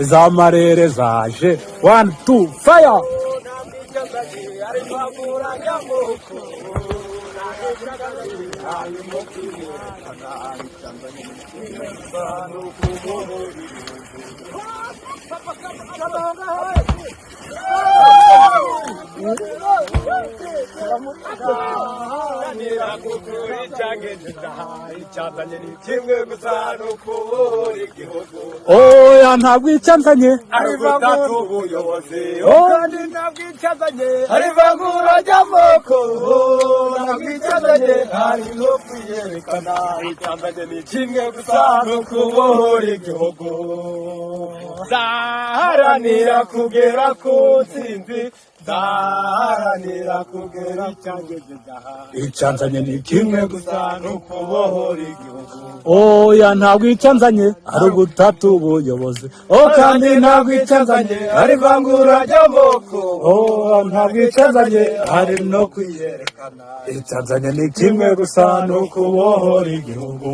Izamarere zaje, one, two, fire! Oya, ntabwo icyanzanye Kandi ntabwo icyazanye hari ivangura ry'amoko, ntabwo icyazanye hari no kwiyerekana. Icyazanye ni kimwe gusa, ni ukubohora igihugu. Nzaharanira kugera ku ntsinzi, nzaharanira kugera icyangeze. Icyanzanye ni kimwe gusa, ni ukubohora igihugu. Oya, ntabwo icyanzanye ari ugutata ubuyobozi. O kandi ntabwo icyanzanye hari ivangura ry'amoko. Oya, ntabwo icyanzanye hari no kwiyerekana. Icyanzanye ni kimwe gusa, ni ukubohora igihugu.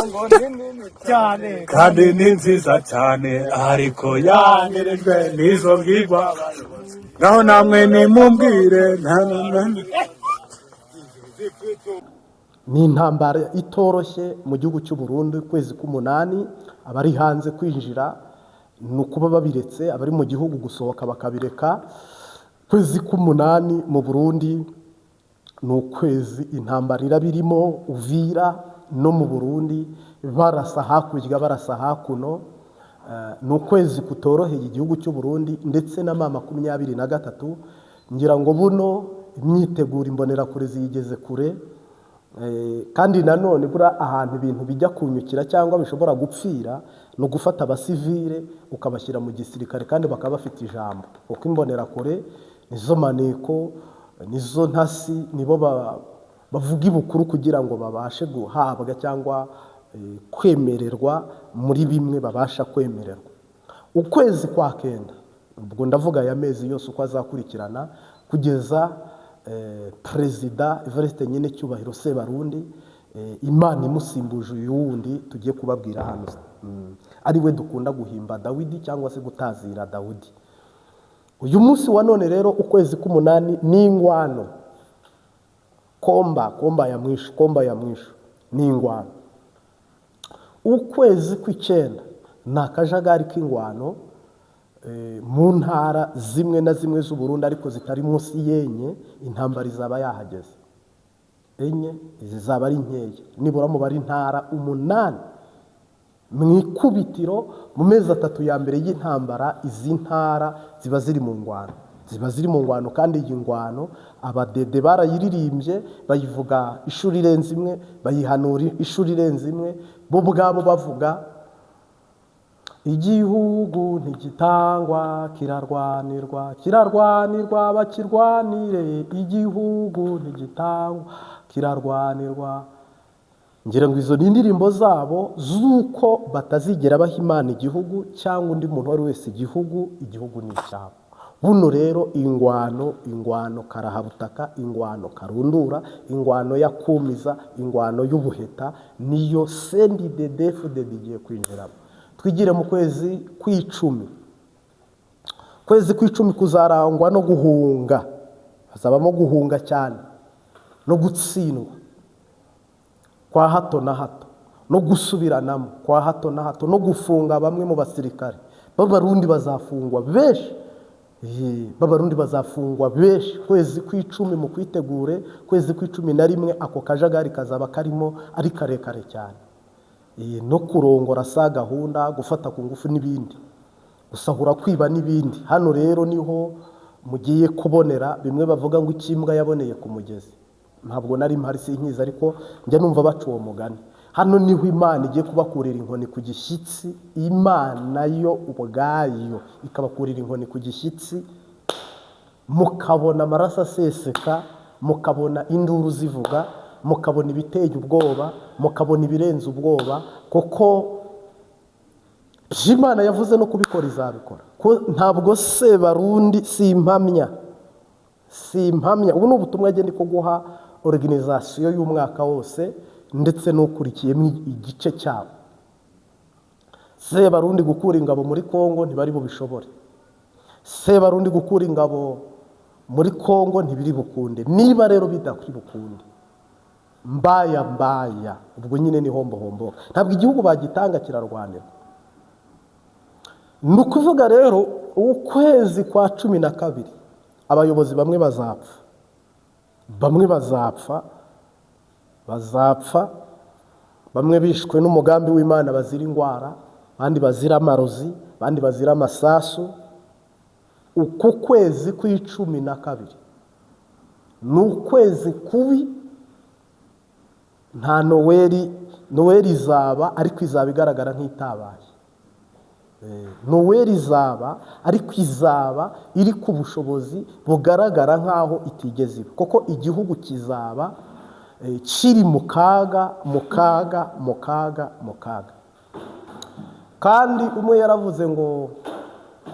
Ngo ni nini cyane kandi ni nziza cyane, ariko yangirijwe n'izo bwigwa. Ngaho namwe nimumbwire na- na- na- Ni intambara itoroshye mu gihugu cy'u Burundi. Ukwezi k'umunani, abari hanze kwinjira ni ukuba babiretse, abari mu gihugu gusohoka bakabireka. Ukwezi k'umunani mu Burundi ni ukwezi intambara iraba irimo. Uvira no mu Burundi barasa hakurya, barasa hakuno. Ni ukwezi kutoroheye igihugu cy'u Burundi ndetse na M23. Ngira ngo buno imyiteguro imbonerakure ziyigeze kure. Kandi nanone buriya ahantu ibintu bijya kunyukira cyangwa bishobora gupfira ni ugufata abasivile ukabashyira mu gisirikare kandi bakaba bafite ijambo, kuko imbonerakure nizo maneko, nizo ntasi, nibo bavuga ibukuru kugira ngo babashe guhabwa cyangwa kwemererwa muri bimwe babasha kwemererwa. Ukwezi kwa kenda, ubwo ndavuga aya mezi yose uko azakurikirana kugeza Perezida Evariste nyine cyubahiro Sebarundi, Imana imusimbuje uyu wundi tugiye kubabwira hano, ari we dukunda guhimba Dawidi cyangwa se gutazira Dawidi. Uyu munsi wa none rero, ukwezi k'umunani ni ingwano, combat, combat ya mwisho, combat ya mwisho ni ingwano. Ukwezi kw'icyenda ni akajagari k'ingwano mu ntara zimwe na zimwe z'u Burundi, ariko zitari munsi y'enye. Intambara izaba yahageze. Enye zizaba ari nkeya, nibura mubare intara 8 mu ikubitiro. Mu mezi 3 ya mbere y'intambara, izi ntara ziba ziri mu ngwano, ziba ziri mu ngwano. Kandi iyi ngwano abadede barayiririmbye, bayivuga ishuri irenze imwe, bayihanura ishuri irenze imwe, bo ubwabo bavuga: "Igihugu ntigitangwa, kirarwanirwa, kirarwanirwa, bakirwanire. Igihugu ntigitangwa, kirarwanirwa." Ngira ngo izo ni indirimbo zabo z'uko batazigera baha Imana igihugu cyangwa undi muntu uwo ari wese igihugu. Igihugu ni icyabo. Buno rero ingwano, ingwano karahabutaka, ingwano karundura, ingwano ya kumiza, ingwano y'ubuheta, niyo CNDD-FDD igiye kwinjiramo. Twigire mu kwezi kw'icumi. Kwezi kw'icumi kuzarangwa no guhunga, hazabamo guhunga cyane no gutsindwa kwa hato na hato no gusubiranamo kwa hato na hato no gufunga bamwe mu basirikare b'Abarundi. Bazafungwa benshi, b'Abarundi bazafungwa benshi. Kwezi kw'icumi mu kwitegure, kwezi kw'icumi na rimwe ako kajagari kazaba karimo ari karekare cyane. No kurongora sa gahunda, gufata ku ngufu n'ibindi, gusahura, kwiba n'ibindi. Hano rero niho mugiye kubonera bimwe bavuga ngo ikimbwa yaboneye ku mugezi. Ntabwo nari mpari, sinkizi, ariko njya numva baca uwo mugani. Hano niho Imana igiye kubakurira inkoni ku gishyitsi, Imana yo ubwayo ikabakurira inkoni ku gishyitsi, mukabona amaraso aseseka, mukabona induru zivuga, mukabona ibiteye ubwoba, mukabona ibirenze ubwoba, kuko ibyo Imana yavuze no kubikora izabikora. Ko ntabwo Sebarundi, simpamya, simpamya. Ubu ni ubutumwa agenda kuguha. organisation y'umwaka wose ndetse n'ukurikiyemo igice cyabo. Sebarundi gukura ingabo muri Kongo ntibari bubishobore. Sebarundi gukura ingabo muri Kongo ntibiri bukunde. Niba rero bidakuri bukunde, mbaya mbaya, ubwo nyine ni hombo hombo, ntabwo igihugu bagitanga, kirarwanirwa. Ni ukuvuga rero ukwezi kwa 12 abayobozi bamwe bazapfa, bamwe bazapfa, bazapfa, bamwe bishwe n'umugambi w'Imana bazira indwara, abandi bazira amarozi, abandi bazira amasasu. Uku kwezi kw'12 ni ukwezi kubi. Nta Noweli. Noweli izaba, ariko izaba igaragara nk'itabaye. Noweli izaba, ariko izaba iri ku bushobozi bugaragara nk'aho itigeze iba, kuko igihugu kizaba kiri mu kaga, mu kaga, mu kaga, mu kaga. Kandi umwe yaravuze ngo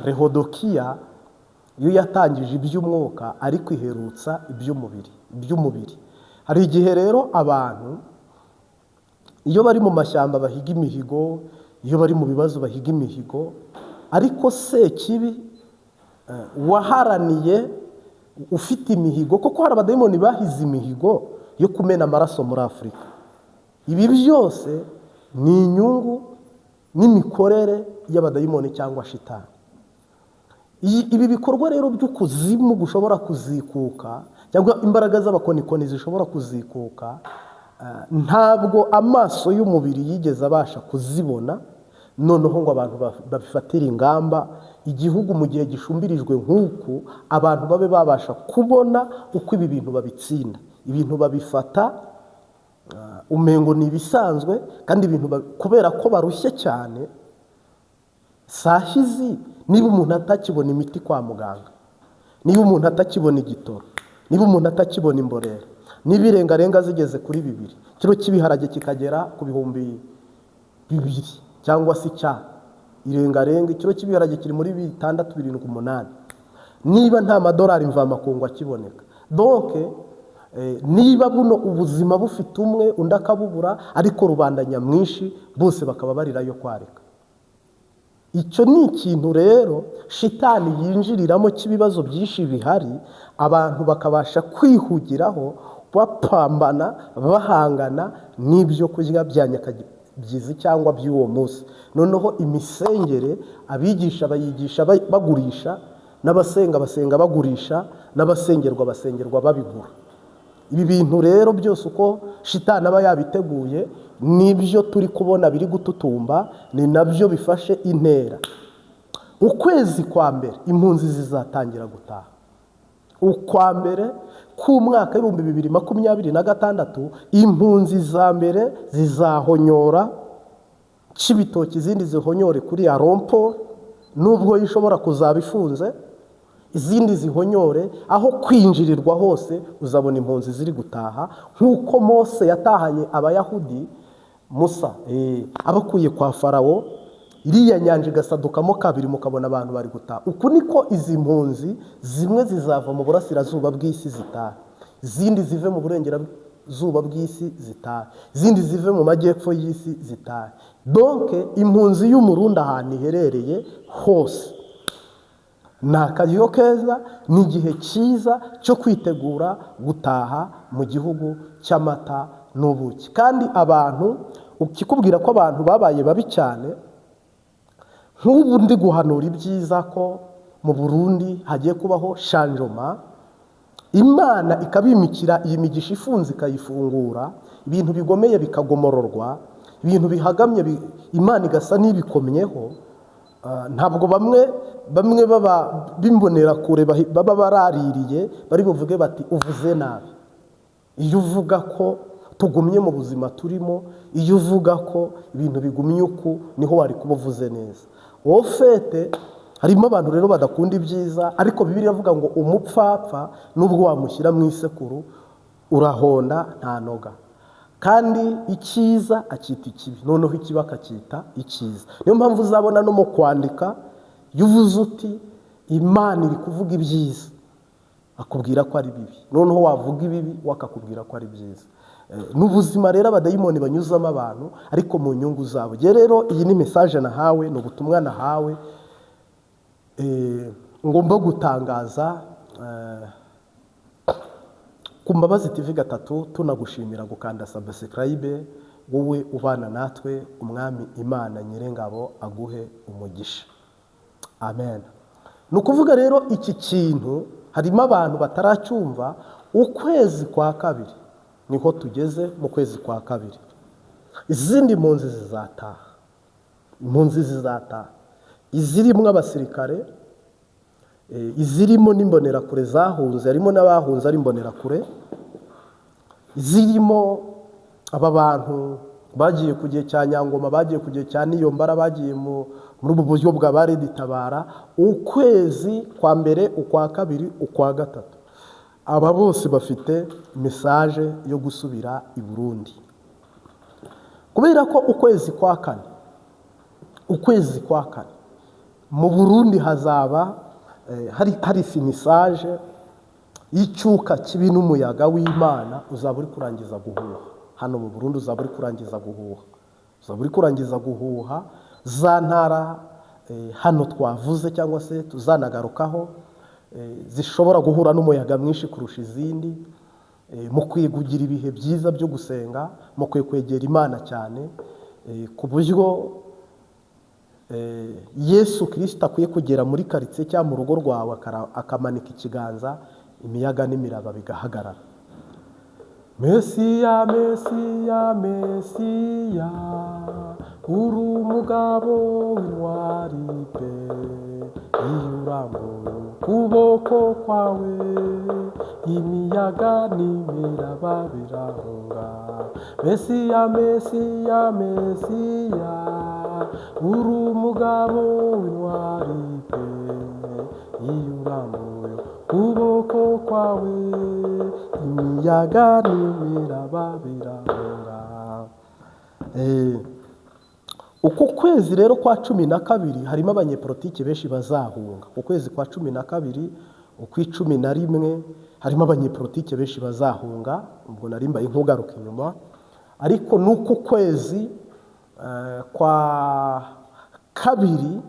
Rehodokiya iyo yatangije iby'umwuka ariko iherutsa iby'umubiri. Iby'umubiri, hari igihe rero abantu iyo bari mu mashyamba bahiga imihigo, iyo bari mu bibazo bahiga imihigo, ariko Sekibi waharaniye ufite imihigo, kuko hari abadayimoni bahize imihigo yo kumena amaraso muri Afurika. Ibi byose ni inyungu n'imikorere y'abadayimoni cyangwa shitani. Ibi bikorwa rero by'ukuzimu gushobora kuzikuka, cyangwa imbaraga z'abakonikoni zishobora kuzikuka, ntabwo amaso y'umubiri yigeze abasha kuzibona, noneho ngo abantu babifatire ingamba. Igihugu mu gihe gishumbirijwe nk'uku, abantu babe babasha kubona uko ibi bintu babitsinda. Ibintu babifata umengo ni ibisanzwe, kandi ibintu kubera ko barushye cyane sahizi. Niba umuntu atakibona imiti kwa muganga, niba umuntu atakibona igitoro, niba umuntu atakibona imborera, niba irengarenga zigeze kuri 2, kiro cy'ibiharage kikagera ku 2000 cyangwa se icya irengarenga, ikiro cy'ibiharage kiri muri 6, 7, 8, niba nta madolari mvamakungu akiboneka, donc niba buno ubuzima bufite umwe undi akabubura, ariko rubanda nyamwinshi bose bakaba barirayo kwarika. Icyo ni ikintu rero shitani yinjiriramo cy'ibibazo byinshi bihari, abantu bakabasha kwihugiraho bapambana, bahangana n'ibyo kurya bya nyakabyizi cyangwa by'uwo munsi. Noneho imisengere, abigisha bayigisha bagurisha, n'abasenga basenga bagurisha, n'abasengerwa basengerwa babigura. Ibi bintu rero byose uko shitani aba yabiteguye, nibyo turi kubona biri gututumba, ni nabyo bifashe intera. Ukwezi kwa mbere impunzi zizatangira gutaha. Ukwa mbere k'umwaka 2026 impunzi za mbere zizahonyora Cibitoki, izindi zihonyore kuri ya rompo nubwo ishobora kuzaba ifunze, izindi zihonyore aho kwinjirirwa hose. Uzabona impunzi ziri gutaha nk'uko Mose yatahanye Abayahudi, Musa abakuye kwa Farawo, iriya nyanja igasadukamo kabiri, mukabona abantu bari gutaha. Uku niko izi mpunzi zimwe zizava mu burasirazuba bw'isi zitaha, izindi zive mu burengerazuba bw'isi zitaha, izindi zive mu majyepfo y'isi zitaha. Donc impunzi y'Umurundi ahantu iherereye hose, ni akaryo keza, ni igihe cyiza cyo kwitegura gutaha mu gihugu cy'amata n'ubuki. Kandi abantu, ukikubwira ko abantu babaye babi cyane, nk'ubu ndi guhanura ibyiza ko mu Burundi hagiye kubaho changement, Imana ikabimikira iyi migisha ifunze ikayifungura, ibintu bigomeye bikagomororwa, ibintu bihagamye Imana igasa n'ibikomyeho. Ntabwo bamwe bamwe baba bimbonera kure baba baraririye bari buvuge bati uvuze nabi. Iyo uvuga ko tugumye mu buzima turimo, iyo uvuga ko ibintu bigumye uku, niho wari kuba uvuze neza. Au fait, harimo abantu rero badakunda ibyiza, ariko Bibiliya iravuga ngo umupfapfa nubwo wamushyira mu isekuru urahonda ntanoga. Kandi icyiza akita ikibi, noneho ikibi akacyita icyiza. Niyo mpamvu uzabona no mu kwandika, iyo uvuze uti Imana iri kuvuga ibyiza. Akubwira ko ari bibi, noneho wavuga ibibi we akakubwira ko ari byiza. N'ubuzima rero abadayimoni banyuzamo abantu, ariko mu nyungu zabo. Njye rero iyi ni message nahawe, ni ubutumwa nahawe, ngomba gutangaza ku Mbabazi TV 3. Tunagushimira gukanda subscribe, wowe ubana natwe. Umwami Imana Nyirengabo aguhe umugisha, amen. Ni ukuvuga rero iki kintu harimo abantu bataracyumva. Ukwezi kwa kabiri niho tugeze. Mu kwezi kwa kabiri izindi mpunzi zizataha, impunzi zizataha izirimo abasirikare, izirimo n'imbonerakure zahunze, harimo n'abahunze ari imbonerakure, zirimo aba bantu bagiye ku gihe cya Nyangoma, bagiye ku gihe cya Niyombara, bagiye muri ubu buryo bwa ba RED-Tabara. Ukwezi kwa mbere, ukwa kabiri, ukwa gatatu, aba bose bafite message yo gusubira i Burundi, kubera ko ukwezi kwa kane, ukwezi kwa kane mu Burundi hazaba hari finissage y'icyuka kibi n'umuyaga w'Imana uzaba uri kurangiza guhuha hano mu Burundi, uzaba uri kurangiza guhuha, uzaba uri kurangiza guhuha za ntara hano twavuze cyangwa se tuzanagarukaho, zishobora guhura n'umuyaga mwinshi kurusha izindi. Mukwiye kugira ibihe byiza byo gusenga, mukwiye kwegera Imana cyane, ku buryo Yesu Kirisita akwiye kugera muri karitsiye cyangwa mu rugo rwawe, akamanika ikiganza, imiyaga n'imiraba bigahagarara. Mesiya, Mesiya, Mesiya, uri umugabo w'intwari pe! Iyo urambuye ukuboko kwawe, imiyaga n'imiraba birahunga. Mesiya, Mesiya, Mesiya, uri umugabo w'intwari pe! Iyo urambuye ukuboko kwawe, imiyaga n'imiraba birahunga. Uku kwezi rero kwa 12 harimo abanyepolitiki benshi bazahunga. Ukwezi kwa 12, ukw'icumi na rimwe, harimo abanyepolitiki benshi bazahunga. Ubwo nari mbaye nkugaruka inyuma, ariko n'uku kwezi kwa kabiri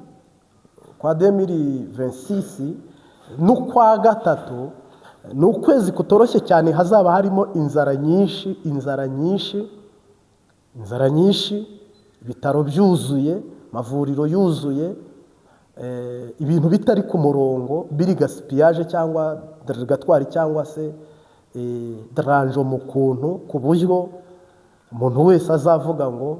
kwa 2026 n'ukwa gatatu ni ukwezi kutoroshye cyane. Hazaba harimo inzara nyinshi, inzara nyinshi, inzara nyinshi, ibitaro byuzuye, amavuriro yuzuye, ibintu bitari ku murongo, biri gaspillage cyangwa gatwari cyangwa se daranjo mu kuntu, ku buryo umuntu wese azavuga ngo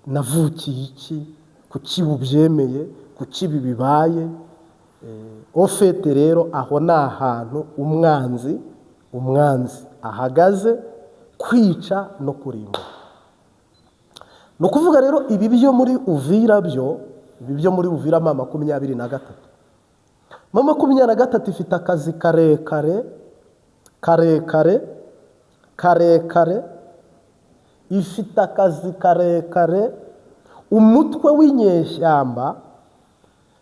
navukiye iki? Kuki bubyemeye? Kuki ibi bibaye? Au fait rero aho ni ahantu umwanzi ahagaze kwica no kurimbura. Ni ukuvuga rero ibi byo muri Uvira, byo ibi byo muri Uvira, M23, M23 ifite akazi karekare, karekare, karekare. Ifite akazi karekare. Umutwe w'inyeshyamba,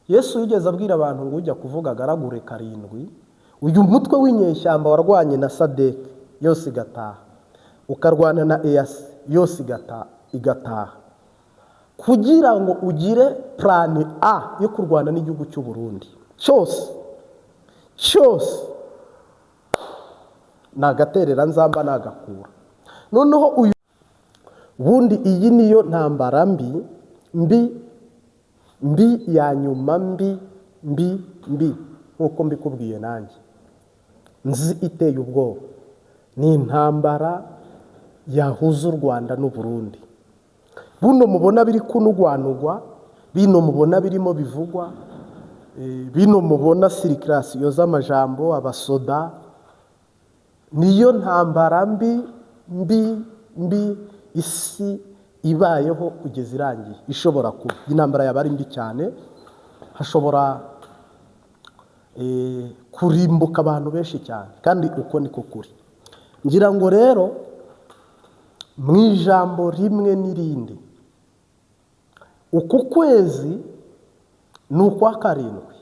Yesu yigeze abwira abantu ngo ujya kuvuga agaragure karindwi. Uyu mutwe w'inyeshyamba warwanye na SADC yose igataha, ukarwana na EAC yose igataha, kugira ngo ugire plan A yo kurwana n'igihugu cy'u Burundi cyose cyose, ni agaterera nzamba nagakura. Noneho uyu ubundi iyi niyo ntambara mbi, mbi, mbi ya nyuma, mbi, mbi, mbi, nk'uko mbikubwiye nanjye nzi iteye ubwoba, ni intambara yahuza u Rwanda n'u Burundi. Buno mubona biri kunugwanugwa, bino mubona birimo bivugwa, bino mubona circulation z'amajambo, abasoda, niyo ntambara mbi, mbi, mbi isi ibayeho kugeza irangiye ishobora kuba. Iyi ntambara yaba ari mbi cyane, hashobora kurimbuka abantu benshi cyane, kandi uko niko kuri. Ngira ngo rero mu ijambo rimwe n'irindi, uku kwezi ni ukwa karindwi.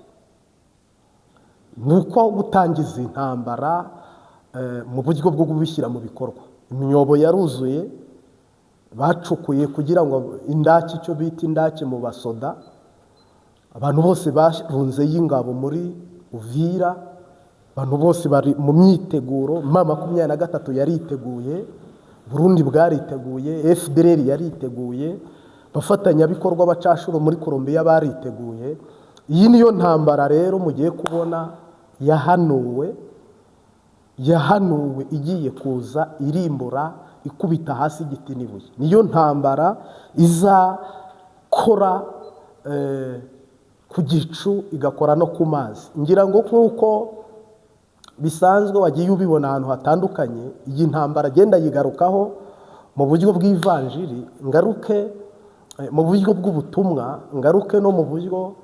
Ni uko gutangiza intambara mu buryo bwo kubishyira mu bikorwa. Imyobo yaruzuye bacukuye kugira ngo indake, icyo bita indake mu basoda. Abantu bose barunzeyo ingabo muri Uvira, abantu bose bari mu myiteguro. M23 yariteguye, Burundi bwariteguye, FDLR yariteguye, abafatanyabikorwa bacashuro muri Colombia bariteguye. Iyi niyo ntambara rero mugiye kubona yahanuwe, yahanuwe igiye kuza irimbura, ikubita hasi igiti n'ibuye. Niyo ntambara izakora ku gicu, igakora no ku mazi. Ngira ngo nk'uko bisanzwe wagiye ubibona ahantu hatandukanye, iyi ntambara agenda yigarukaho mu buryo bw'ivanjiri, ngaruke mu buryo bw'ubutumwa, ngaruke no mu buryo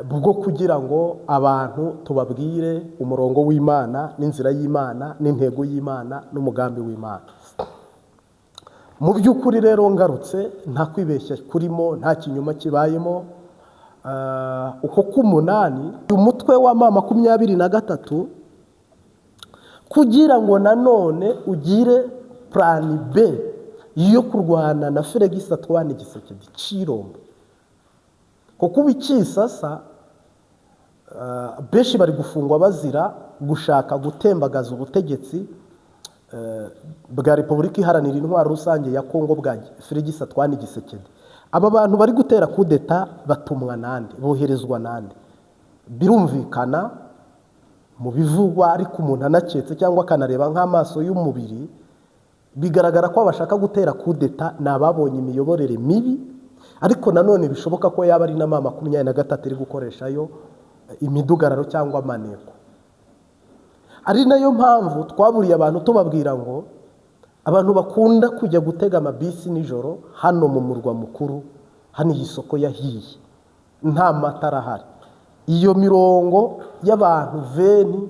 bwo kugira ngo abantu tubabwire umurongo w'Imana n'inzira y'Imana n'intego y'Imana n'umugambi w'Imana. Mu by'ukuri rero ngarutse, nta kwibeshya kurimo, nta kinyoma kibayemo. Uko k'umunani, uyu mutwe wa M23, kugira ngo nanone ugire plan B yo kurwana na Felix Antoine Tshisekedi Tshilombo, kuko ubu ikisasa benshi bari gufungwa bazira gushaka gutembagaza ubutegetsi bwa Repubulika Iharanira Intwaro Rusange ya Kongo bwa Felix Antoine Tshisekedi. Aba bantu bari gutera kudeta batumwa nande? Boherezwa nande? Birumvikana mu bivugwa, ariko umuntu anaketse cyangwa akanareba nk'amaso y'umubiri, bigaragara ko abashaka gutera kudeta ni ababonye imiyoborere mibi, ariko nanone bishoboka ko yaba ari na M23 iri gukoreshayo imidugararo cyangwa amaneko. Ari nayo mpamvu twaburiye abantu tubabwira ngo abantu bakunda kujya gutega amabisi nijoro hano mu murwa mukuru, hano iyi soko yahiye nta matara ahari, iyo mirongo y'abantu 20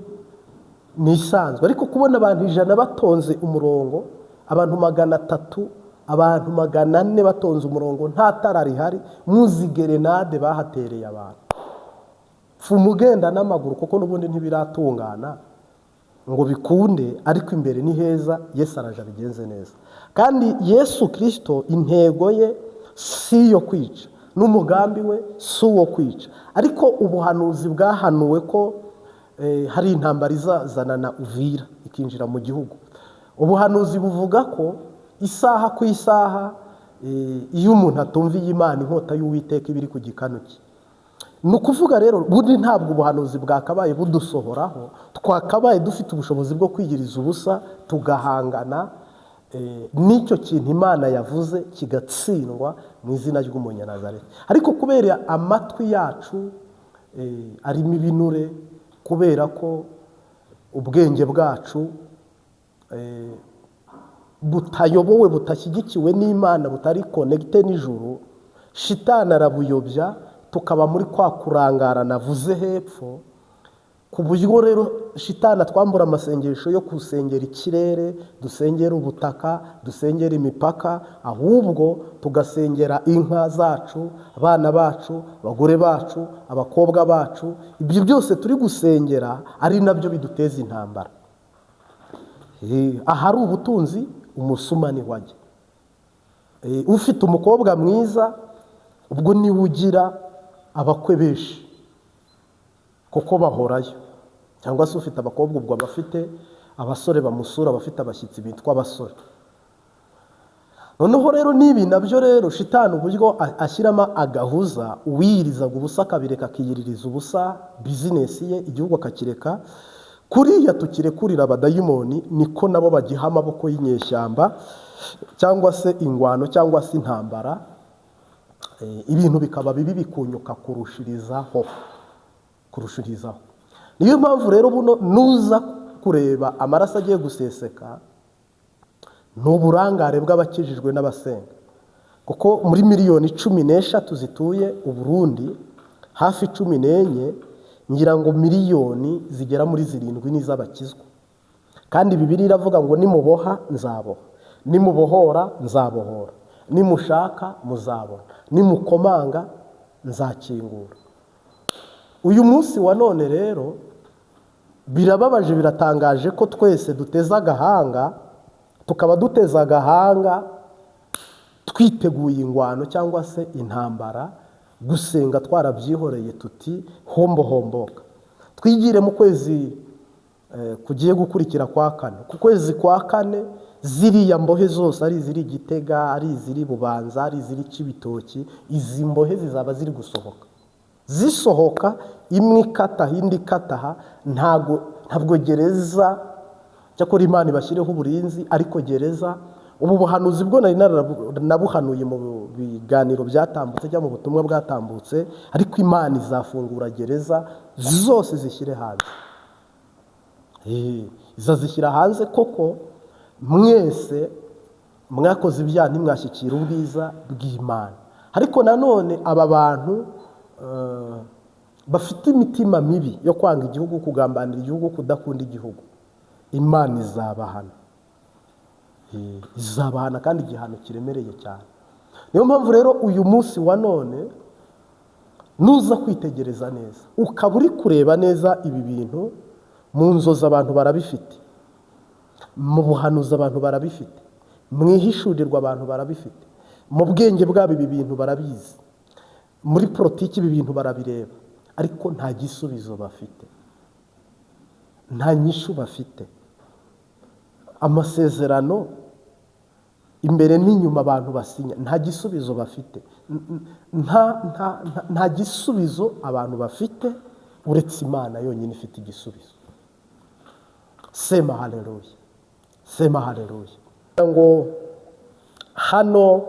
ni isanzwe, ariko kubona abantu 100 batonze umurongo, abantu 300, abantu 400 batonze umurongo nta tara rihari, muzi gerenade bahatereye abantu. Fumugenda n'amaguru kuko n'ubundi ntibiratungana ngo bikunde, ariko imbere ni heza, Yesu araje abigenze neza. Kandi Yesu Kristo intego ye si iyo kwica, n'umugambi we si uwo kwica, ariko ubuhanuzi bwahanuwe ko hari intambara izazana na Uvira ikinjira mu gihugu. Ubuhanuzi buvuga ko isaha ku isaha, iyo umuntu atumviye Imana, inkota y'Uwiteka iba iri ku gikanu cye. Ni ukuvuga rero bundi ntabwo ubuhanuzi bwakabaye budusohoraho, twakabaye dufite ubushobozi bwo kwiyiriza ubusa tugahangana n'icyo kintu Imana yavuze kigatsindwa mu izina ry'Umunyanazareti. Ariko kubera amatwi yacu arimo ibinure, kubera ko ubwenge bwacu butayobowe, butashyigikiwe n'Imana, butari connecté n'ijuru, shitani arabuyobya, tukaba muri kwa kurangara navuze hepfo, ku buryo rero shitani atwambura amasengesho yo gusengera ikirere, dusengera ubutaka, dusengera imipaka, ahubwo tugasengera inka zacu, abana bacu, abagore bacu, abakobwa bacu. Ibyo byose turi gusengera ari nabyo biduteza intambara. Ahari ubutunzi umusuma ni wajya. Ufite umukobwa mwiza ubwo niwe ugira abakwe benshi kuko bahorayo, cyangwa se ufite abakobwa ubwo abafite abasore bamusura, abafite abashyitsi bitwa abasore. Noneho rero n'ibi nabyo rero shitani uburyo ashyiramo agahuza, uwiyirizaga ubusa akabireka, akiyiririza ubusa bizinesi ye, igihugu akakireka kuriya tukirekurira abadayimoni, niko nabo bagiha amaboko y'inyeshyamba cyangwa se ingwano cyangwa se intambara. Ibintu bikaba bibi bikunyuka kurushirizaho, kurushirizaho. Niyo mpamvu rero buno nuza kureba amaraso agiye guseseka ni uburangare bw'abakijijwe n'abasenga, kuko muri miliyoni 13 zituye Uburundi, hafi 14, ngira ngo miliyoni zigera muri 7 n'iz'abakizwa. Kandi Bibiliya iravuga ngo nimuboha nzaboha, nimubohora nzabohora, nimushaka muzabona, nimukomanga nzakingura. Uyu munsi wa none rero Birababaje, biratangaje ko twese duteze agahanga, tukaba duteze agahanga twiteguye ingwano cyangwa se intambara, gusenga twarabyihoreye tuti hombo homboka. Twigire mu kwezi kugiye gukurikira kwa kane. Ku kwezi kwa kane ziriya mbohe zose, ari iziri Gitega, ari iziri Bubanza, ari iziri Cibitoki, izi mbohe zizaba ziri gusohoka, zisohoka imwe ikataha indi ikataha. Ntabwo gereza, cyakora Imana ibashyireho uburinzi, ariko gereza, ubu buhanuzi bwo nari nabuhanuye mu biganiro byatambutse cyangwa mu butumwa bwatambutse, ariko Imana izafungura gereza zose zishyire hanze. Izazishyira hanze koko. Mwese mwakoze ibyaha ntimwashyikira ubwiza bw'Imana. Ariko nanone aba bantu bafite imitima mibi yo kwanga igihugu, kugambanira igihugu, kudakunda igihugu, Imana izabahana. Izabahana kandi igihano kiremereye cyane. Niyo mpamvu rero uyu munsi wa none nuza kwitegereza neza, ukaba uri kureba neza ibi bintu mu nzozi abantu barabifite, mu buhanuzi abantu barabifite, mu ihishurirwa abantu barabifite, mu bwenge bwabo ibi bintu barabizi, muri politiki ibi bintu barabireba, ariko nta gisubizo bafite, nta nyishu bafite. Amasezerano imbere n'inyuma abantu basinya, nta gisubizo bafite. Nta gisubizo abantu bafite uretse Imana yonyine ifite igisubizo. Sema haleluya, sema haleluya. Ngo hano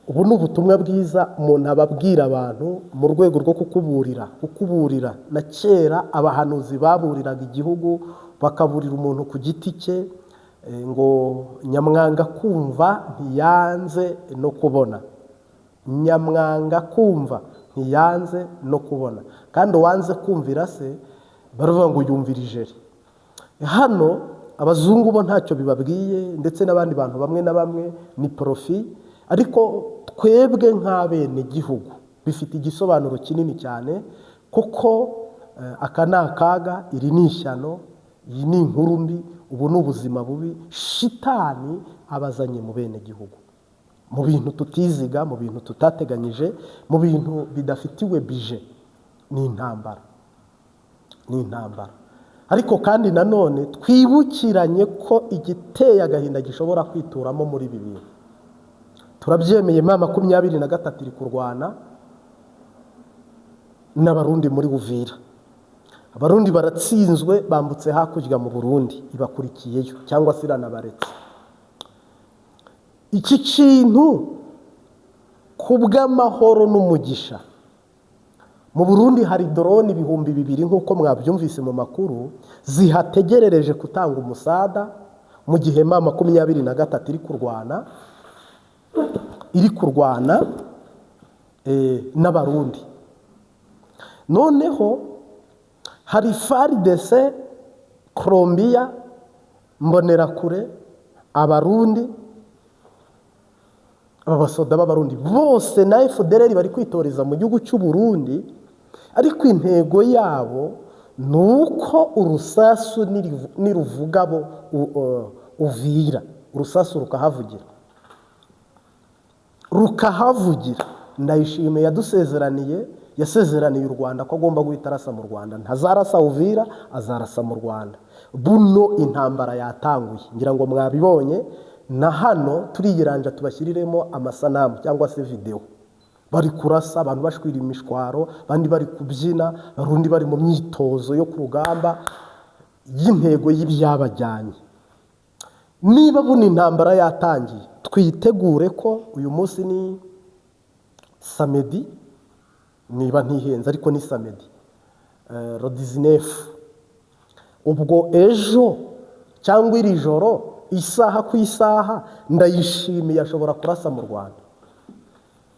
ubu ni ubutumwa bwiza umuntu ababwira abantu mu rwego rwo kukuburira, kukuburira. Na kera abahanuzi baburiraga igihugu, bakaburira umuntu ku giti cye, ngo nyamwanga kumva ntiyanze no kubona, nyamwanga kumva ntiyanze no kubona. Kandi uwanze kumvira se baravuga ngo yumvira ijeri. Hano abazungu bo ntacyo bibabwiye, ndetse n'abandi bantu bamwe na bamwe ni profit, ariko twebwe nk'abenegihugu bifite igisobanuro kinini cyane, kuko aka ni akaga, iri ni ishyano, iyi ni inkuru mbi, ubu ni ubuzima bubi shitani abazanye mu benegihugu, mu bintu tutiziga, mu bintu tutateganyije, mu bintu bidafitiwe bije. Ni intambara, ni intambara. Ariko kandi nanone twibukiranye ko igiteye agahinda gishobora kwituramo muri ibi bintu. Turabyemeye, M23 iri kurwana n'Abarundi muri Uvira. Abarundi baratsinzwe, bambutse hakurya mu Burundi, ibakurikiyeyo cyangwa se iranabaretse. Iki kintu ku bw'amahoro n'umugisha, mu Burundi hari drone 2000 nk'uko mwabyumvise mu makuru, zihategerereje gutanga umusada mu gihe M23 iri kurwana n'Abarundi. Noneho hari FARDC, Colombia, Mbonerakure, Abarundi, aba basoda b'Abarundi bose na FDLR bari kwitoreza mu gihugu cy'u Burundi, ariko intego yabo ni uko urusasu niruvuga bo Uvira, urusasu rukahavugira, rukahavugira. Ndayishimiye yadusezeraniye, yasezeraniye u Rwanda ko agomba guhita arasa mu Rwanda. Ntazarasa Uvira, azarasa mu Rwanda. Buno intambara yatanguye, ngira ngo mwabibonye. Na hano turiyiranja tubashyiriremo amasanamu cyangwa se videwo, bari kurasa abantu, bashwira imishwaro, abandi bari kubyina, abarundi bari mu myitozo yo ku rugamba y'intego y'ibyabajyanye. Niba buno intambara yatangiye, twitegure ko uyu munsi ni samedi, niba ntihenze, ariko ni samedi le 19. Ubwo ejo cyangwa iri joro, isaha ku isaha, Ndayishimiye ashobora kurasa mu Rwanda,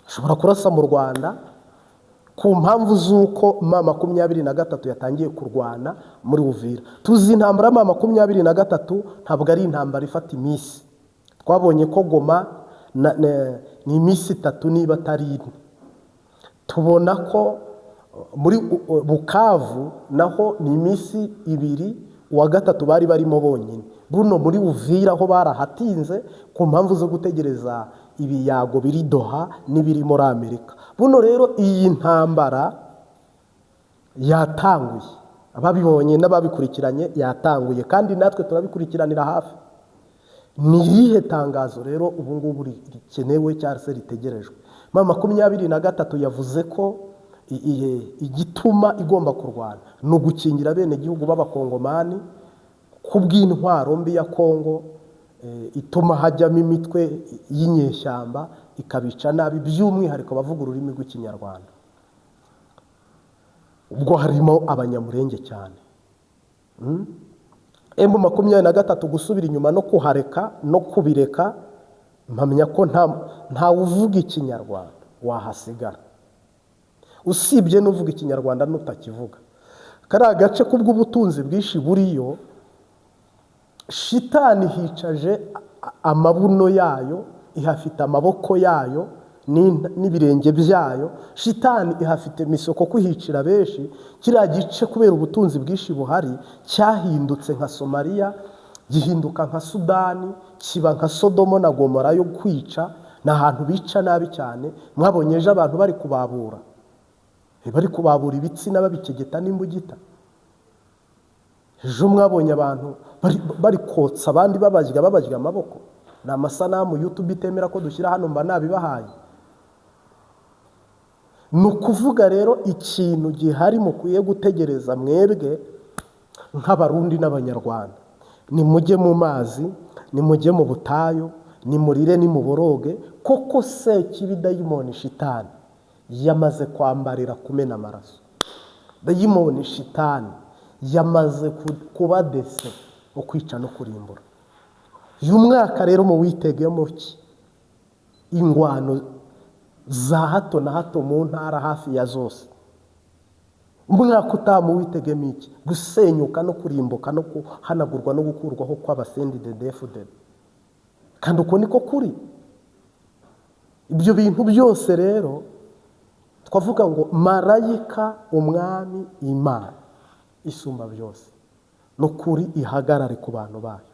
ashobora kurasa mu Rwanda ku mpamvu z'uko M23 yatangiye kurwana muri Uvira. Tuzi intambara M23 ntabwo ari intambara ifata iminsi. Twabonye ko Goma ni iminsi 3 niba atari 4. Tubona ko Muri Bukavu naho ni iminsi 2, uwa gatatu bari barimo bonyine. Buno muri Uvira ho barahatinze ku mpamvu zo gutegereza ibiyago biri Doha n'ibiri muri Amerika. Buno rero iyi ntambara yatanguye, ababibonye n'ababikurikiranye yatanguye, kandi natwe turabikurikiranira hafi. Ni irihe tangazo rero ubu ngubu rikenewe cyangwa se ritegerejwe? M23 yavuze ko igituma igomba kurwana ni ugukingira bene gihugu b'abakongomani ku bw'intwaro mbi ya Kongo, ituma hajyamo imitwe y'inyeshyamba ikabica nabi, by'umwihariko abavuga ururimi rw'ikinyarwanda. Ubwo harimo abanyamurenge cyane. M23 gusubira inyuma no kuhareka no kubireka, mpamya ko nta uvuga ikinyarwanda wahasigara, usibye n'uvuga ikinyarwanda n'utakivuga. Kariya gace kubw'ubutunzi bwinshi buriyo, shitani hicaje amabuno yayo, ihafite amaboko yayo n'ibirenge byayo. Shitani ihafite misoko kwihicira benshi. Kiriya gice kubera ubutunzi bwinshi buhari cyahindutse nka Somalia, gihinduka nka Sudani, kiba nka Sodomo na Gomora yo kwica. Ni ahantu bica nabi cyane. Mwabonye ejo abantu bari kubabura, bari kubabura ibitsina babikegeta n'imbugita. Ejo mwabonye abantu bari kotsa abandi babajya amaboko. Ni amasanamu YouTube itemera ko dushyira hano, mba nabibahaye. Ni ukuvuga rero ikintu gihari mukwiye gutegereza mwebwe nk'abarundi n'abanyarwanda, nimujye mu mazi, nimujye mu butayu, nimurire, nimuboroge, koko sekibi dayimoni shitani yamaze kwambarira kumena amaraso. Dayimoni shitani yamaze kuba dese wo kwica no kurimbura. Uyu mwaka rero mu witegemo ki? Ingwano za hato na hato mu ntara hafi ya zose. Umwaka utaha mu witegemo iki? Gusenyuka no kurimbuka no kuhanagurwa no gukurwaho kw'abasendi DDFD. Kandi uko niko kuri. Ibyo bintu byose rero twavuga ngo marayika umwami Imana isumba byose no kuri ihagarare ku bantu bayo,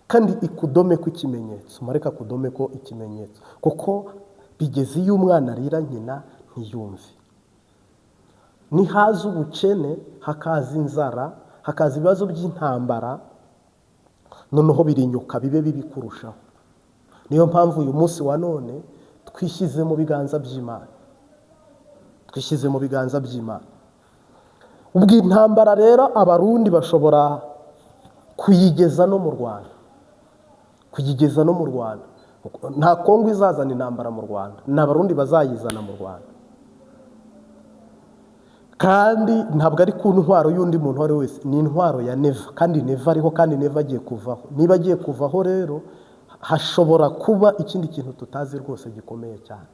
kandi ikudome ko ikimenyetso. Mareka kudome ko ikimenyetso, kuko bigeze iyo umwana arira nyina ntiyumve. Nihaza ubukene, hakaza inzara, hakaza ibibazo by'intambara, noneho birinyuka bibe bibi kurushaho. Niyo mpamvu uyu munsi wa none twishyize mu biganza by'Imana, twishyize mu biganza by'Imana. Ubwo intambara rero abarundi bashobora kuyigeza no mu Rwanda, kuyigeza no mu Rwanda. Nta Kongo izazana intambara mu Rwanda, ni abarundi bazayizana mu Rwanda. Kandi ntabwo ari ku ntwaro y'undi muntu uwo wese, ni intwaro ya Neva. Kandi Neva ariho, kandi Neva agiye kuvaho. Niba agiye kuvaho rero hashobora kuba ikindi kintu tutazi rwose gikomeye cyane.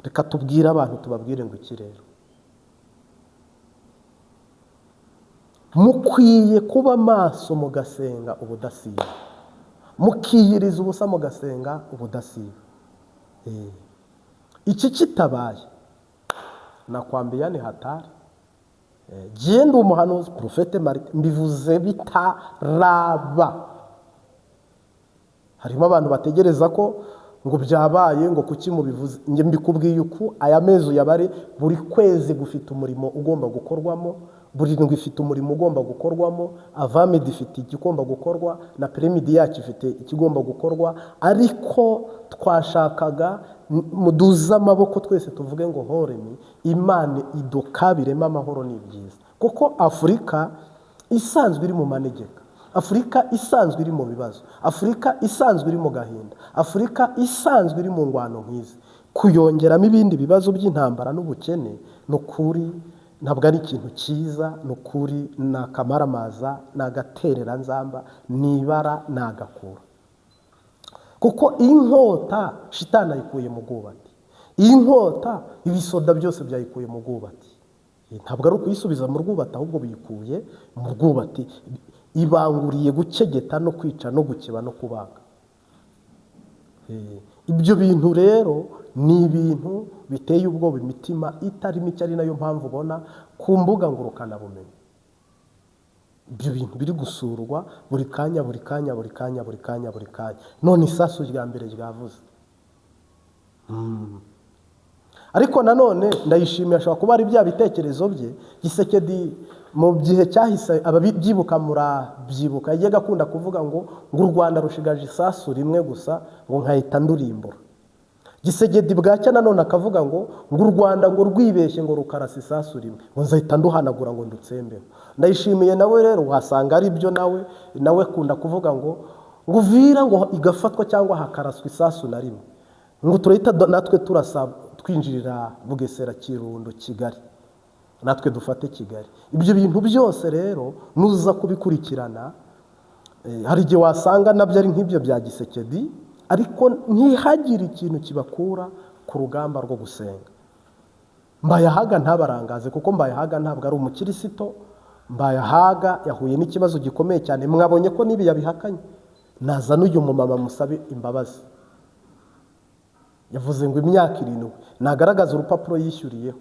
Reka tubwire abantu, tubabwire ngo iki rero mukwiye kuba maso mugasenga ubudasiba, mukiyiriza ubusa mugasenga ubudasiba. Iki kitabaye nakwambia ni hatari. Genda umuhanuzi Prophète Martin, mbivuze bitaraba. Harimo abantu bategereza ko ngo byabaye, ngo kuki mubivuze. Nge mbikubwiye uku aya mezi yabare, buri kwezi gufite umurimo ugomba gukorwamo, buri ndwi ifite umurimo ugomba gukorwamo, avamidi ifite igomba gukorwa, na piramidi yacu ifite ikigomba gukorwa. Ariko twashakaga muduze amaboko twese tuvuge ngo horemi Imana idukabiremo amahoro ni byiza. Kuko Afurika isanzwe iri mu manegeka, Afurika isanzwe iri mu bibazo, Afurika isanzwe iri mu gahinda, Afurika isanzwe iri mu ngwano nk'izi, kuyongeramo ibindi bibazo by'intambara n'ubukene, ni ukuri ntabwo ari ikintu cyiza. Ni ukuri ni akamaramaza, ni agatereranzamba, ni ibara, ni agakura. Kuko inkota shitani ayikuye mu bwubati, inkota ibisoda byose byayikuye mu bwubati. Ntabwo ari ukuyisubiza mu rwubati, ahubwo biyikuye mu rwubati, ibanguriye gukegeta no kwica no gukeba no kubaga. Ibyo bintu rero ni ibintu biteye ubwoba imitima itari mike, ari nayo mpamvu ubona ku mbuga ngurukanabumenyi ibyo bintu biri gusurwa buri kanya buri kanya buri kanya buri kanya buri kanya. None isasu rya mbere ryavuze. Ariko nanone Ndayishimiye ashobora kuba ari bya bitekerezo bye. Gisekedi mu gihe cyahise, ababyibuka murabyibuka, yajyaga akunda kuvuga ngo u Rwanda rushigaje isasu rimwe gusa, ngo nkahita ndurimbura. Gisegedi bwacya nanone akavuga ngo u Rwanda ngo rwibeshye ngo rukarasa isasu rimwe, ngo nzahita nduhanagura ngo ndutsembeho. Ndayishimiye nawe rero wasanga ari byo, nawe akunda kuvuga ngo Uvira ngo igafatwa cyangwa hakaraswa isasu na rimwe, ngo turahita natwe turasa twinjirira Bugesera, Kirundo, Kigali, natwe dufate Kigali. Ibyo bintu byose rero nuza kubikurikirana, hari igihe wasanga nabyo ari nk'ibyo bya Gisekedi, ariko ntihagire ikintu kibakura ku rugamba rwo gusenga. Mbayahaga ntabarangaze, kuko Mbayahaga ntabwo ari umukirisito. Mbayahaga yahuye n'ikibazo gikomeye cyane, mwabonye ko n'ibi yabihakanye. Naza n'uyu mumama musabe imbabazi, yavuze ngo imyaka 7 nagaragaza urupapuro yishyuriyeho.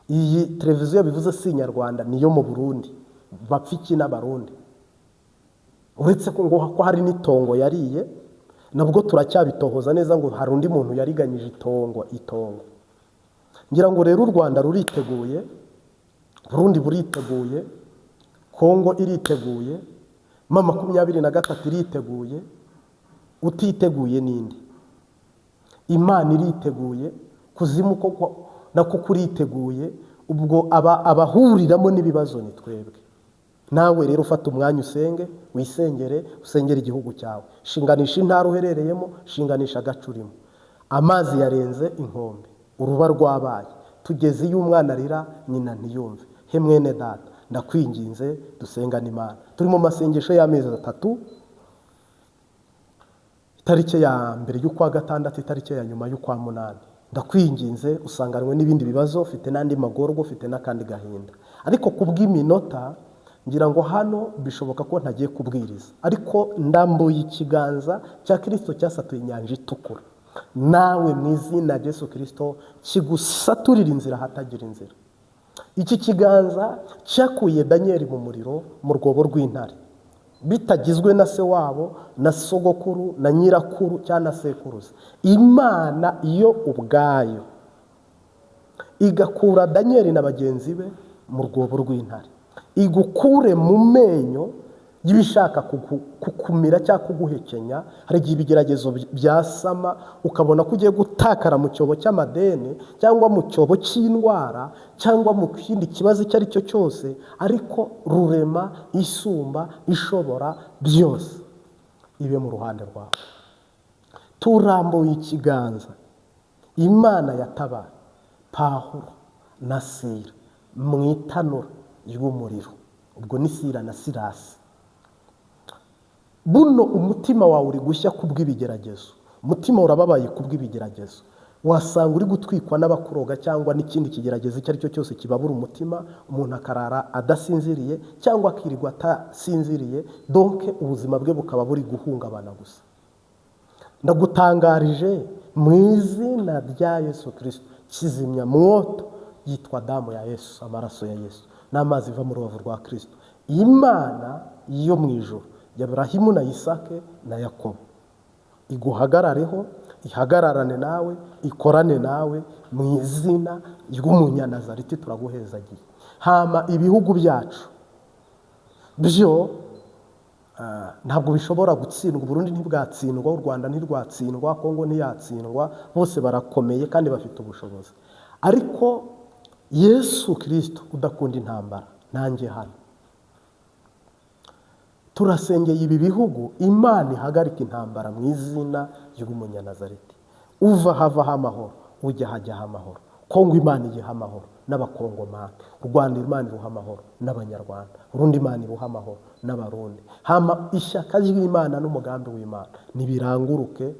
Iyi televiziyo bivuze si inyarwanda, niyo mu Burundi, bapfa iki n'abarundi. Uretse ko ngo ko hari n'itongo yariye, nabwo turacyabitohoza neza ngo hari undi muntu yariganyije itongo. Ngira ngo rero u Rwanda ruriteguye, Burundi buriteguye, Kongo iriteguye, M23 iriteguye, utiteguye ninde? Imana iriteguye, kuzimu koko nako kuriteguye. Ubwo abahuriramo n'ibibazo ni twebwe. Nawe rero ufata umwanya usenge, wisengere, usengere igihugu cyawe. Shinganisha intara uherereyemo, shinganisha agacurimo. Amazi yarenze inkombe, uruba rwabaye, tugeze iyo umwana arira nyina ntiyumve. He mwene data, ndakwinginze dusengane Imana. Turi mu masengesho y'amezi 3, itariki ya 1 y'ukwa 6, itariki ya nyuma y'ukwa 8. Ndakwinginze, usanganwe n'ibindi bibazo, ufite n'andi magorwa, ufite n'akandi gahinda, ariko kubw'iminota ngira ngo hano bishoboka ko ntagiye kubwiriza, ariko ndambuye ikiganza cya Kristo cyasatuye inyanja itukura, nawe mu izina rya Yesu Kristo kigusaturira inzira hatagira inzira. Iki kiganza cyakuye Daniel mu muriro, mu rwobo rw'intare, bitagizwe na se wabo na sogokuru na nyirakuru cyangwa na sekuruza. Imana iyo ubwayo igakura Daniel na bagenzi be mu rwobo rw'intare, igukure mu menyo y'ibishaka kukumira cyangwa kuguhekenya. Hari igihe ibigeragezo byasama ukabona ko ugiye gutakara mu cyobo cy'amadeni, cyangwa mu cyobo cy'indwara, cyangwa mu kindi kibazo icyo ari cyo cyose, ariko rurema isumba ishobora byose ibe mu ruhande rwawe. Turambuye ikiganza, Imana yatabaye Pawulo na Sila mu itanura ry'umuriro, ubwo ni Sila na Silasi. Buno umutima wawe uri gushya kubw'ibigeragezo, umutima urababaye kubw'ibigeragezo, wasanga uri gutwikwa n'abakuroga cyangwa n'ikindi kigeragezo icyo ari cyo cyose kibabura umutima, umuntu akarara adasinziriye cyangwa akirirwa atasinziriye, donke ubuzima bwe bukaba buri guhungabana gusa. Ndagutangarije mu izina rya Yesu Kristo, kizimya mwoto yitwa damu ya Yesu, amaraso ya Yesu n'amazi iva mu rubavu rwa Kristo. Imana yo mu ijuru ya Ibrahimu na Isake na Yakobo iguhagarareho, ihagararane nawe, ikorane nawe mu izina ry'umunyanazareti, turaguhezagiye. Hama ibihugu byacu byo ntabwo bishobora gutsindwa. Burundi ntibwatsindwa, u Rwanda ntirwatsindwa, Kongo ntiyatsindwa, bose barakomeye kandi bafite ubushobozi. Ariko Yesu Kristo udakunda intambara, nanjye hano turasengeye ibi bihugu, Imana ihagarika intambara mu izina ry'umunyanazareti. Uva havaho amahoro, ujya hajyaho amahoro. Kongo Imana igiha amahoro n'abakongomani, u Rwanda Imana iruha amahoro n'abanyarwanda, Burundi Imana iruha amahoro n'abarundi. Hama ishyaka ry'Imana n'umugambi w'Imana nibiranguruke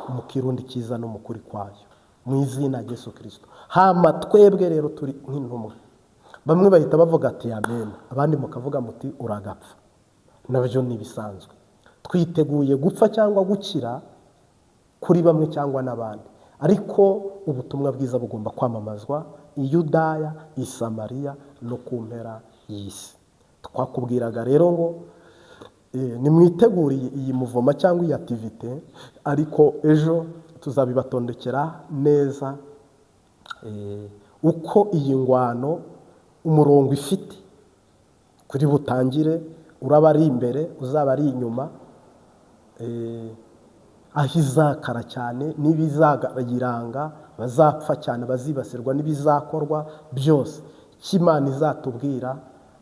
mu kirundi cyiza no mu kuri kwayo mu izina rya Yesu Kristo. Hama twebwe rero turi nk'intumwa, bamwe bahita bavuga ati amen, abandi mukavuga muti uragapfa. Nabyo ni bisanzwe. Twiteguye gupfa cyangwa gukira kuri bamwe cyangwa n'abandi, ariko ubutumwa bwiza bugomba kwamamazwa i Yudaya, i Samariya no ku mpera y'isi. Twakubwiraga rero ngo nimwiteguriye iyi muvoma cyangwa iyi activité, ariko ejo tuzabibatondekera neza uko iyi ngwano umurongo ifite kuri butangire, uraba ari imbere, uzaba ari inyuma, aho izakara cyane n'ibizayiranga, bazapfa cyane, bazibasirwa n'ibizakorwa byose. Icyo Imana izatubwira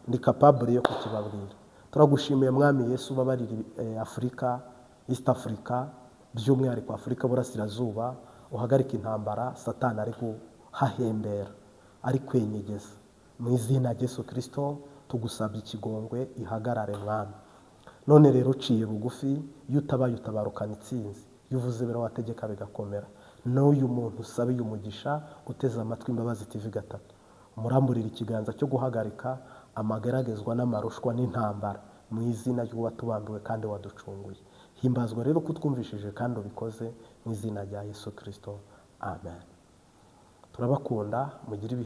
ni capable yo kukibabwira. Turagushimiye Mwami Yesu, ubabarira Afurika, East Africa, by'umwihariko Afurika Burasirazuba, uhagarike intambara Satani ari guhahembera, ari kwenyegeza. Mu izina rya Yesu Kirisito tugusabye ikigongwe, ihagarare Mwami. None rero uciye bugufi, iyo utabaye utabarukana itsinzi, iyo uvuze birawategeka bigakomera. N'uyu muntu usabiye umugisha uteze amatwi Imbabazi TV 3, umuramburira ikiganza cyo guhagarika amageragezwa n'amarushwa n'intambara mu izina ry'uwatubambiwe kandi waducunguye. Himbazwa rero ko utwumvishije kandi ubikoze mu izina rya Yesu Kirisito, amen. Turabakunda, mugire ibihe.